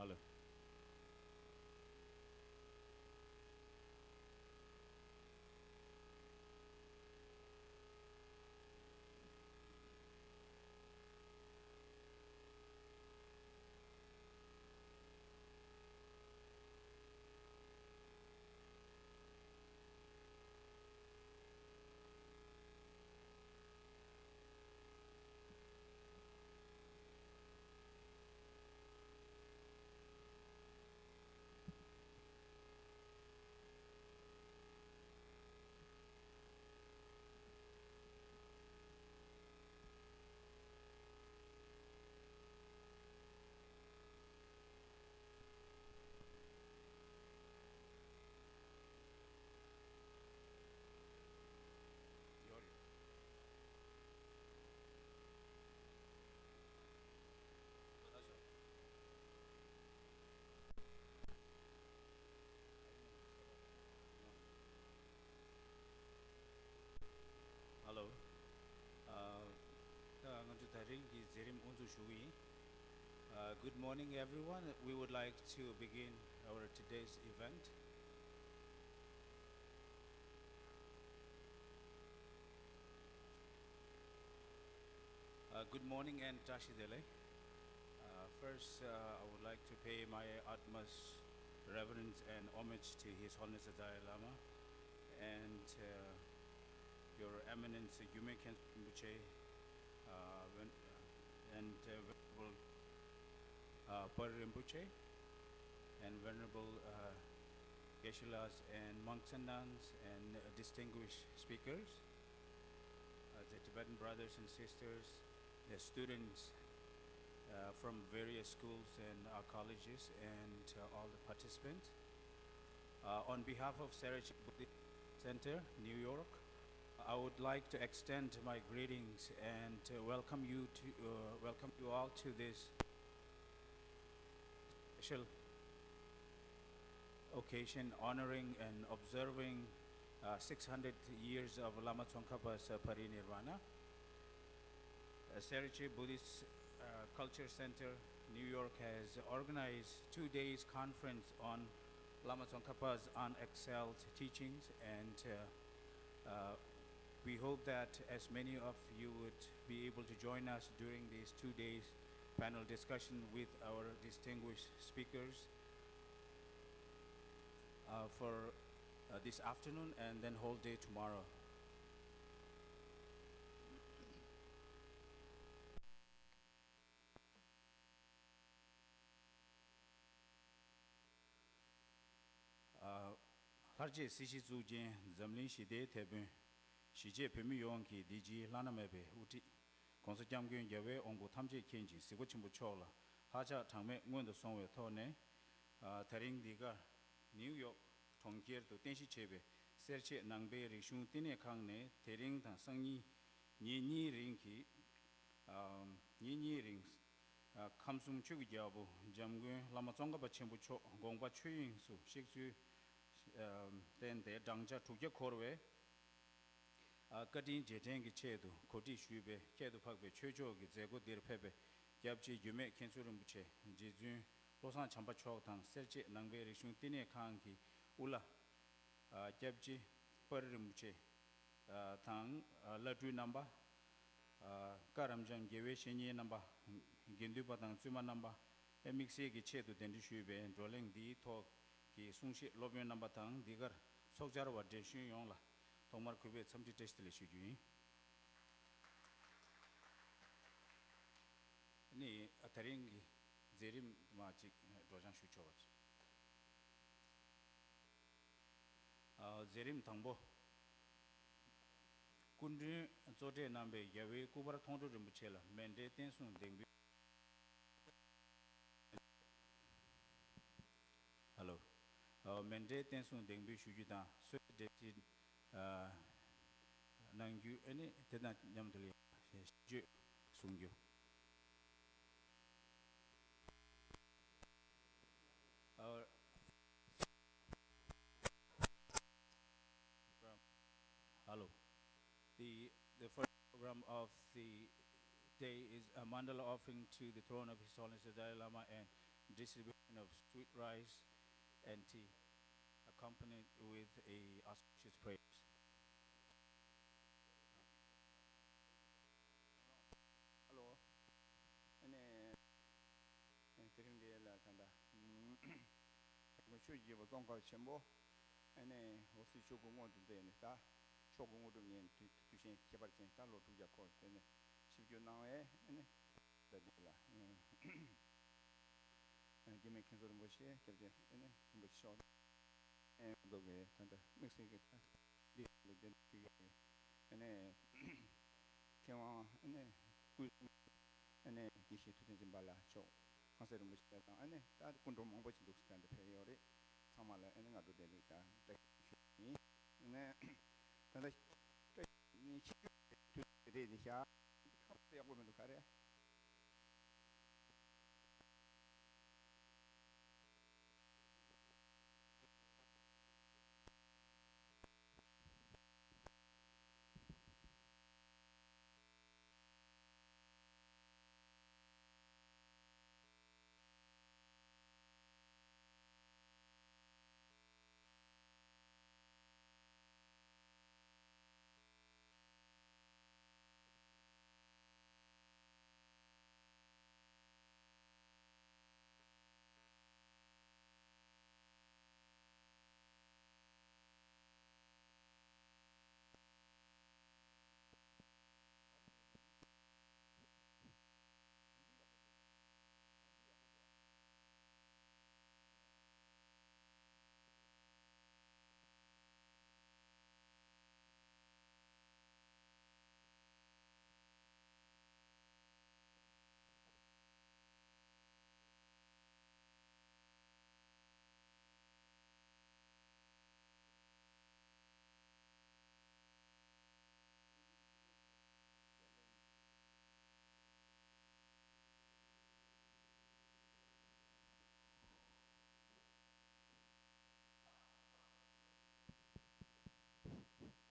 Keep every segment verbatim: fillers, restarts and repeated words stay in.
Hello. Hello. Uh, ད་ང་ཚོ་དེ་རིང་གི་མཛད་རིམ་དབུ་འཛུགས་ཞུ་གི་ཡིན། Uh, good morning, everyone. We would like to begin our today's event. Uh, good morning and བཀྲ་ཤིས་བདེ་ལེགས། Uh, first, uh, I would like to pay my utmost reverence and homage to His Holiness the Dalai Lama and, uh, Your Eminence Gyume Khenso Rinpoche, uh, ven- and, uh, Venerable, uh, Par Rinpoche, and Venerable, uh, Geshe-las and monks and nuns and, uh, distinguished speakers, uh, the Tibetan brothers and sisters, the students, uh, from various schools and, uh, colleges, and, uh, all the participants. Uh, on behalf of Seretse Buddhist Center, New York, I would like to extend my greetings and, uh, welcome you to, uh, welcome you all to this special occasion honoring and observing, uh, six hundred years of Lama Tsongkhapa's, uh, parinirvana. Uh, Seretse Buddhist, uh, Culture Center, New York, has organized two days conference on Lama Tsongkhapa's unexcelled teachings, and, uh, uh, we hope that as many of you would be able to join us during these two days panel discussion with our distinguished speakers, uh, for, uh, this afternoon and then whole day tomorrow. ཨ། ལྷར་བཅས་སྲིད་ཞིའི་གཙུག་རྒྱན་འཛམ་གླིང་ཞི་བདེའི་དེད་དཔོན། གཞིས་བྱེས་བོད་མི་ཡོངས་ཀྱི་བདེ་སྐྱིད་བླ་ན་མེད་པའི་དབུ་ཁྲིད། ༸གོང་ས་༸སྐྱབས་མགོན་རྒྱལ་བའི་དབང་པོ་ཐམས་ཅད་མཁྱེན་ཅིང་གཟིགས་པ་ཆེན་པོ་མཆོག་ལ་ལྷག་ཆགས་གྲངས་མེད་སྔོན་དུ་སོང་བའི་ཐོག་ནས། ཨ། དེ་རིང་འདི་གར་ནིའུ་ཡོག་གྲོང་ཁྱེར་དུ་རྟེན་གཞི་བྱས་པའི་སེར་བྱེས་ནང་པའི་རིག་གཞུང་བསྟི་གནས་ཁང་ནས་དེ་རིང་དང་སང་ཉིན་ཉིན་གཉིས་རིང་གི་ཨ། ཉིན་གཉིས་རིང་། ཨ། ཁམས་གསུམ་ཆོས་ཀྱི་རྒྱལ་པོ་འཇམ་མགོན་བླ་མ་ཙོང་ཁ་པ་ཆེན་པོ་མཆོག་དགོངས་པ་ཆོས་དབྱིངས་སུ་གཤེགས་ཚུལ། ཨ། བསྟན་ཏེ་བགྲང་བྱ་དྲུག་བརྒྱ་འཁོར་བའི། ཨ། བཀའ་དྲིན་རྗེས་དྲན་གྱི་ཆེད་དུ་གོ་སྒྲིག་ཞུས་པའི་ཁྱད་དུ་འཕགས་པའི་ཆོས་ཕྱོགས་ཀྱི་མཛད་སྒོ་འདིར་ཕེབས་པའི་སྐྱབས་རྗེ་འགྱུར་མེད་མཁན་ཟུར་རིན་པོ་ཆེ། རྗེ་བཙུན་བློ་བཟང་བྱམས་པ་མཆོག་དང་སེར་བྱེས་ནང་པའི་རིག་གཞུང་བསྟི་གནས་ཁང་གི་དབུ་བླ། ཨ། སྐྱབས་རྗེ་པར་རིན་པོ་ཆེ། ཨ། དང་། ཨ། བླ་སྤྲུལ་རྣམ་པ། ཨ། བཀའ་རབ་འབྱམས་དགེ་བའི་བཤེས་གཉེན་རྣམ་པ། དགེ་འདུན་པ་དང་བཙུན་མ་རྣམ་པ། དམིགས་བསལ་གྱི་ཆེད་དུ་གདན་འདྲེན་ཞུས་པའི་བགྲོ་གླེང་འདིའི་ཐོག་གི་གསུང་བཤད་སློབ་དཔོན་རྣམ་པ་དང་། འདི་གར་ཚོགས་བཅར་བ་བགྲེས་གཞོན་ཡོངས་ལ་ཐོག་མར་གུས་པས་འཚམས་འདྲི་བཀྲ་ཤིས་བདེ་ལེགས་ཞུ་རྒྱུ་ཡིན། ནི། ཨ། དེ་རིང་གི་མཛད་རིམ་མ་ཅིག་སྒྲོག་སྦྱང་ཞུ་ཆོག་པ། ཨ། མཛད་རིམ་དང་པོ། སྐུ་མགྲོན་གཙོ་གྲས་རྣམ་པས་རྒྱལ་བའི་སྐུ་པར་མཐོང་གྲོལ་རིན་པོ་ཆེ་ལ་མཎྜལ་རྟེན་གསུམ་གདེང་འབུལ། ཧ་ལོ། ཨ། མཎྜལ་རྟེན་གསུམ་གདེང་འབུལ་ཞུ་རྒྱུ་དང་གསོལ་འདེབས་ཅིག་ཨ། གནང་རྒྱུ། ཨ་ནི་དེ་དང་མཉམ་དུ་ལ་ཤིས་བརྗོད་གསུང་རྒྱུ། ཨ། Hello. The, the first program of the day is a mandala offering to the throne of His Holiness the Dalai Lama and distribution of sweet rice and tea, accompanied with a auspicious prayers. Hello. ཨ་ནི། དེ་རིང་འདི་ལ་ད་ལྟ་ཆོས་ཀྱི་རྒྱལ་པོ་ཙོང་ཁ་པ་ཆེན་པོ། ཨ་ནི་འོད་ཟེར་ཆོས་སྐུ་མངོན་དུ་མཛད་ནས། ད་མཆོག་གི་དངོས་གྲུབ་བརྙེས་ནས་དུས་དུས་ཆེན་ཁྱད་པར་ཅན་ད་ལོ་དྲུག་བརྒྱ་འཁོར་དེ་ནས་ཆིབས་བསྒྱུར་གནང་བས། ཨ་ནི་ད་འདི་ལ་རྒྱུད་སྨད་མཁན་ཟུར་རིན་པོ་ཆེ་སྐྱབས་རྗེ། ཨ་ནི་རིན་པོ་ཆེ་མཆོག་ཨེ་ང་ཚོ་གི་ད་ལྟ་དམིགས་བསལ་གྱི་ད་འདི་ལ་བདེན་འདི་གི་ཨ་ནི་མཁས་དབང་ཨ་ནི་སྐུ་ཨ་ནི་དགེ་བཤེས་ཐུབ་བསྟན་སྦྱིན་པ་ལགས་མཆོག་ཁང་གསར་རིན་པོ་ཆེ་དང་ཨ་ནི་ད་སྐུ་མགྲོན་མང་པོ་ཞིག་འདུག་ཟེར་ད་འདི་ཕེབས་ཡོད་རེད། ཚང་མ་ལ་ཨ་ནི་སྔ་དྲོ་བདེ་ལེགས་དང་བཀྲ་ཤིས་ཞུ་ཡིན། ཨ་ནི་ད་ལྟ་བཀྲ་ཤིས་ཆིབས་བསྒྱུར་དུས་རེད་འདི་ཤག་ཁ་ཡག་པོ་མི་འདུག་ག་རེ།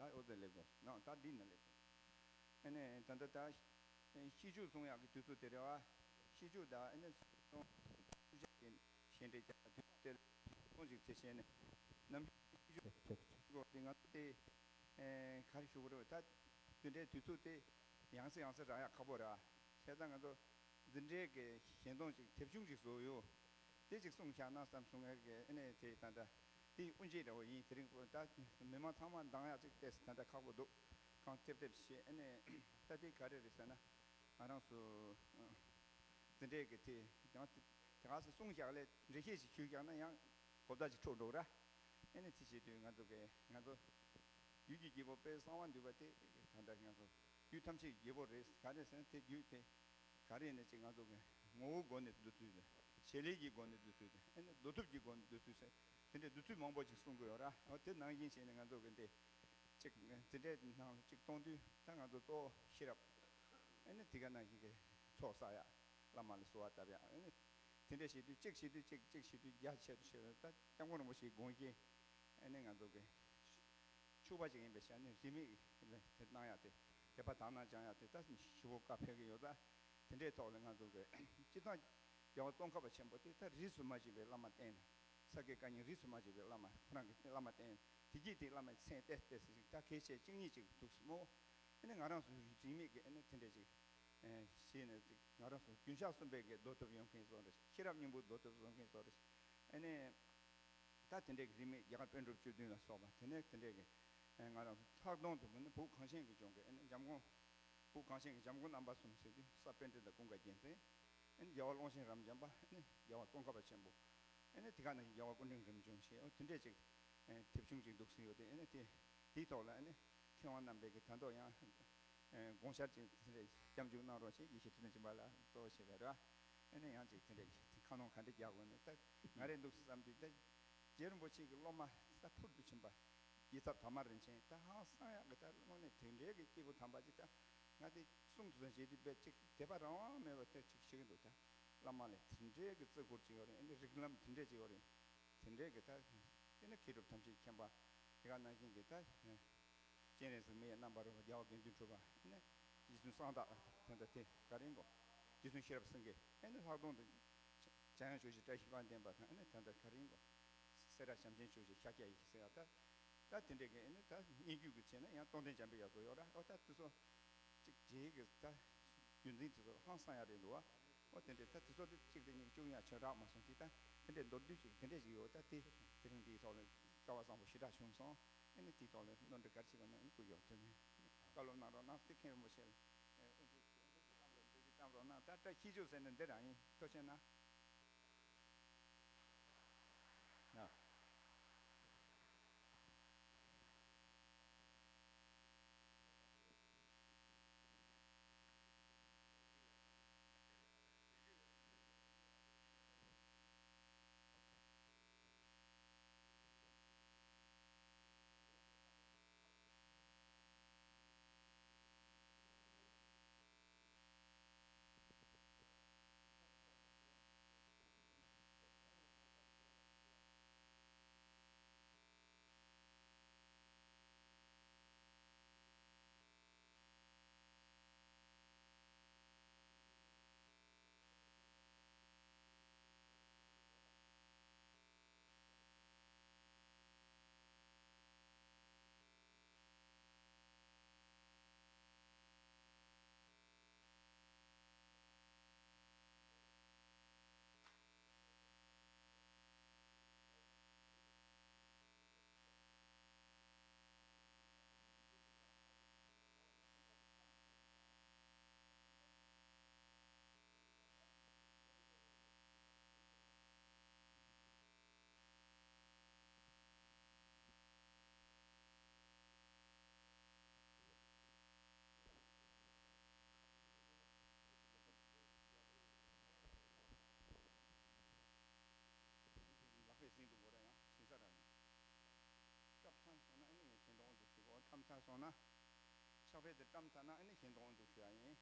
ད་འོ་དེ་སླེབས་སོང་། ནང་ད་འདི་ན་སླེབས་སོང་། ཨ་ནི་ད་ལྟ་ད་ཤིས་བརྗོད་གསུང་ཡག་གི་དུས་ཚོད་དེ་རེད་བ། ཤིས་བརྗོད་ད་ཨ་ནི་གསུང་ཤུགས་ཆེ་ཞེ་འདྲ་རྒྱག་དུས་དེར་གསུང་ཞིག་བྱེད་བྱས་ནས་ནམ་རྒྱུན་ཤིས་བརྗོད་དེ་ང་ཚོ་དེ་ག་རེ་ཞུ་དགོས་རེད། ད་འདི་འདྲའི་དུས་ཚོད་དེ་ཡང་སེ་ཡང་སེ་རག་ཡག་ཁག་པོ་རེད་བ། བྱས་ཙང་ང་ཚོ་འཛིན་གྲྭའི་གི་ཞལ་འཛོམས་ཅིག་དེབ་ཆུང་ཅིག་བཟོས་ཡོད། དེ་ཅིག་གསུངས་བཞག་ན་བསམ་གསུང་ངེར་གི་ཨ་ནི་དེ་ད་ལྟ་དེ་དབུ་འབྱེད་འདྲ་བོ་ཡིན། དེ་རིང་ད་མི་མང་ཚང་མ་འདང་ཡག་ཅིག་ཏོག་ཙམ་ད་ལྟ་ཁག་པོ་འདུག་གང་ཐེབས་ཐེབས་བྱས། ཨ་ནི་ད་དེ་ག་རེ་རེད་ཟེར་ན་ང་རང་ཚོ་འཛིན་གྲྭའི་གི་དེ་ཡང་དེ་ག་ཚོད་གསུངས་བཞག་ལས་འགྲེལ་བཤད་ཅིག་ཞུས་བཞག་ན་ཡང་གོ་བརྡ་ཅིག་འཕྲོད་འགྲོ་ར། ཨ་ནི་དེ་བྱེད་དུས་ང་ཚོ་གི་ང་ཚོ་རྒྱུད་ཀྱི་རྒྱལ་པོ་དཔལ་གསང་བ་འདུས་པ་དེ་ད་ལྟ་ང་ཚོ་རྒྱུད་ཐམས་ཅད་རྒྱལ་པོ་རེད། ག་རེ་ཟེར་ན་དེ་རྒྱུད་དེ་ག་རེ་ནས་ཅིག་ང་ཚོ་གི་ངོ་བོའི་སྒོ་ནས་བསྡུ་ཚུལ་དང་། བྱེད་ལས་ཀྱི་སྒོ་ནས་བསྡུ་ཚུལ་དང་། ཨ་ནི་བསྡུ་ཐབས་ཀྱི་སྒོ་ནས་བསྡུ་ཚུལ་ཟེར་དེ་འདྲའི་བསྡུ་ཚུལ་མང་པོ་ཅིག་གསུང་གི་ཡོད་ར། འོ་དེ་ནང་བཞིན་བྱས་ནས་ང་ཚོ་གི་འདི་ཅིག་འཛིན་གྲྭའི་ནང་ལ་ཅིག་གཏོང་དུས་ད་ང་ཚོ་གཙོ་བོ་ཤེས་རབ། ཨ་ནི་དེ་ག་ནང་བཞིན་གི་ཚོགས་བསགས་ཡག་བླ་མ་ལ་གསོལ་བ་བཏབ་ཡག་ཨ་ནི་དེ་འདྲ་བྱེད་དུས་གཅིག་བྱེད་དུས་གཅིག་གཅིག་བྱེད་དུས་རྒྱ་ཆེ་རུ་ཆེ་རུ། ད་སྐྱབས་མགོན་རིན་པོ་ཆེའི་དགོངས་བཞིན་ཨ་ནི་ང་ཚོ་གི་ཕྱུག་པ་ཅིག་ཡིན་པའི་ཆ་ནས་རིས་མེད་ལ་དེ་གནང་ཡག་དེ། དད་པ་དག་སྣང་སྦྱང་ཡག་དེ། ད་ཞི་བོ་བཀའ་ཕེབས་ཀྱི་ཡོད་ད། དེ་འདྲའི་ཐོག་ལ་ང་ཚོ་གི་སྤྱིར་བཏང་རྒྱལ་བ་ཙོང་ཁ་པ་ཆེན་པོ་དེ་ད་རིས་སུ་མ་ཆད་པའི་བླ་མ་བསྟེན་ནས། ས་དགེ་བཀའ་རྙིང་རིས་སུ་མ་ཆད་པའི་བླ་མ་ཁོ་རང་གི་བླ་མ་བསྟེན། དེ་རྗེས་དེ་བླ་མའི་མཚན་ཏོག་ཙམ་ཏོག་ཙམ་ཞིག་ད་གལ་ཆེ་གཅིག་གཉིས་ཅིག་འདུག་སེ་སྨོ། ཨ་ནི་ང་རང་ཚོ་རིས་མེད་ཀྱི་ཨ་ནི་དེ་འདྲ་ཅིག་ཨ་བྱས་ནས་ཅིག་ང་རང་ཚོ་རྒྱུན་ཆགས་གསུམ་པའི་གི་བཟློག་ཐབས་ཡོང་མཁན་བཟོ་འདྲ། ཤེས་རབ་སྙིང་པོའི་བཟློག་ཐབས་བཟོ་མཁན་བཟོ་འདྲ། ཨ་ནི་ད་དེ་འདྲའི་གི་རིས་མེད་རྒྱ་གར་པཎ་གྲུབ་བཅུ་བདུན་ལ་སོགས་པ་དེ་ནས་དེ་འདྲའི་གི་ཨ་ང་རང་ཚོ་ལྷག་དོན་དུ་ཨ་ནི་བོད་གངས་ཅན་གྱི་ལྗོངས་ཀྱི་ཨ་ནི་འཇམ་མགོན། བོད་གངས་ཅན་གྱི་འཇམ་མགོན་རྣམ་པ་གསུམ་ཟེར་དུས་ས་པཎྜི་ཏ་ཀུན་དགའ་རྒྱལ་མཚན། ཨ་ནི་རྒྱལ་བ་ཀློང་ཆེན་རབ་འབྱམས་པ། ཨ་ནི་རྒྱལ་བ་ཙོང་ཁ་པ་ཆེན་པོ། ཨ་ནི་དེ་ག་ནང་བཞིན་རྒྱལ་བ་སྐུ་ཕྲེང་རིམ་བྱོན་ཞེས། འོ་དེ་འདྲས་ཅིག་ཨ་དེབ་ཆུང་ཅིག་འདུག་སེ་ཡོད་དེ། ཨ་ནི་དེ་དེའི་ཐོག་ལ་ཨ་ནི་མཁས་དབང་རྣམ་པས་ཀྱི་ད་དུང་ཡང་ཨ་དགོངས་འཆར་ཅིག་དེ་འདྲས་སྐྱབས་འཇུག་གནང་རོགས་ཞེས་དགེ་བཤེས་ཐུབ་བསྟན་སྦྱིན་པ་ལ་གཙོ་བོ་བྱས་པའི་རེད་བ། ཨ་ནི་ཡང་ཅིག་དེ་འདྲས་ཁ་སྣོན་ག་འདྲས་རྒྱག་དགོས་ནས། ད་ང་རེ་འདུག་སེ་བསམ་དུས་ད་རྗེ་རིན་པོ་ཆེ་གི་སློབ་མ་ས་ཕུར་དུ་ཕྱིན་པ། རྗེ་ཚབ་དར་མ་རིན་ཆེན་ད་ཧང་སང་ཡག་གི་ད་དངོས་གནས་དེ་འདྲའི་གི་སྐྱེས་བུ་དམ་པ་ཅིག་ད་ང་དེ་གསུང་དུ་སོང་བྱེད་དུས་དཔེ་ཅིག་དད་པ་རང་དབང་མེད་པ་དེ་ཅིག་བྱེད་ཀྱི་འདུག་ད་བླ་མ་ལ་དེ་འདྲའི་གི་བརྩི་བཀུར་ཅིག་ཡོད་རེད། ཨ་ནི་རིགས་ལམ་དེ་འདྲའི་ཅིག་ཡོད་རེད། དེ་འདྲའི་གི་ད་དེ་ནི་མཁས་གྲུབ་ཐམས་ཅད་མཁྱེན་པ་དེ་ག་ནང་བཞིན་གི་ད་སྤྱན་རས་གཟིགས་མི་ཡི་རྣམ་པར་རོལ་པ་རྒྱལ་བ་དགེ་འདུན་གྲུབ་པ། ཨ་ནི་རྗེ་བཙུན་གསང་བདག་དེ་འདྲ་དེ་ག་རེ་འགོ་རྗེ་བཙུན་ཤེས་རབ་སེང་གེ། ཨ་ནི་ལྷག་དོན་དུ་བྱ་ ཡང་ཇོ་བོ་རྗེ་བཀྲ་ཤིས་དཔལ་ལྡན་པ་དང་ཨ་ནི་ད་ལྟ་ག་རེ་ཡིན་པ། སེ་ར་བྱམས་ཆེན་ཇོ་བོ་རྗེ་ཤཱཀྱ་ཡེ་ཤེས་ཟེར་ཡ་ད། ད་དེ་འདྲས་ཀྱི་ཨ་ནི་ད་སྙན་བརྒྱུད་ཀྱི་བྱས་ན་ཡང་རྟོགས་ལྡན་འཇམ་པའི་དབྱངས་ཀྱི་ཡོད་ར། ཨོ་ད་དེ་ཚོ་གཅིག་རྗེས་ཀྱི་ད་རྒྱུན་འཛིན་དེ་ཚོ་ཧང་སང་ཡ་རེད་འདུག་བ། ཨོ་དེ་འདྲས་ད་དེ་ཚོ་དེ་གཅིག་དེ་གཉིས་ཀྱི་བཅུ་གཉིས་ཆ་རག་མ་སོང་དེ་ད་དེ་འདྲས་མདོར་བསྡུས་ཅིག་དེ་འདྲས་ཅིག་ཡོད། ད་དེ་དེ་རིང་འདིའི་ཐོག་ལ་སྐལ་བ་བཟང་པོ་ཞེ་དྲག་བྱུང་སོང་། ཨ་ནི་དེའི་ཐོག་ལ་གནོན་འདྲི་ག་རེ་བྱེད་དགོས་ན་ཨ་ནི་བསྐུར་ཡོང་དུས་ནས་བཀའ་སློབ་གནང་རོགས་གནང་། དེ་མཁན་རིན་པོ་ཆེ་ལ་ཨེ་ཨེ་ཅིག་ཨེ་ཅིག་གཏམ་རོགས་འདི་ཅིག་གཏམ་རོགས་གནང་། ད་ད་ཤིས་བརྗོད་ཟེར་ནས་འདི་རང་ཡིན། ཐུགས་རྗེ་གནང་། ཡ། ལག་པས་ཟིན་འདུག་གོ་ར། ཡང་ཞིང་ས་ར་ནས་བཀྲམ་ཚར་སོང་ན་ཨ་ནི་ངས་ཞིང་གྲོང་འདུག་ཞིག་གོ། བཀྲམ་ཚར་སོང་ན་ཕྱག་དཔེ་དེ་བཀྲམ་ཚར་ན་ཨ་ནི་ཞིང་གྲོང་འདུག་ཞུ་ཡ་ཡིན།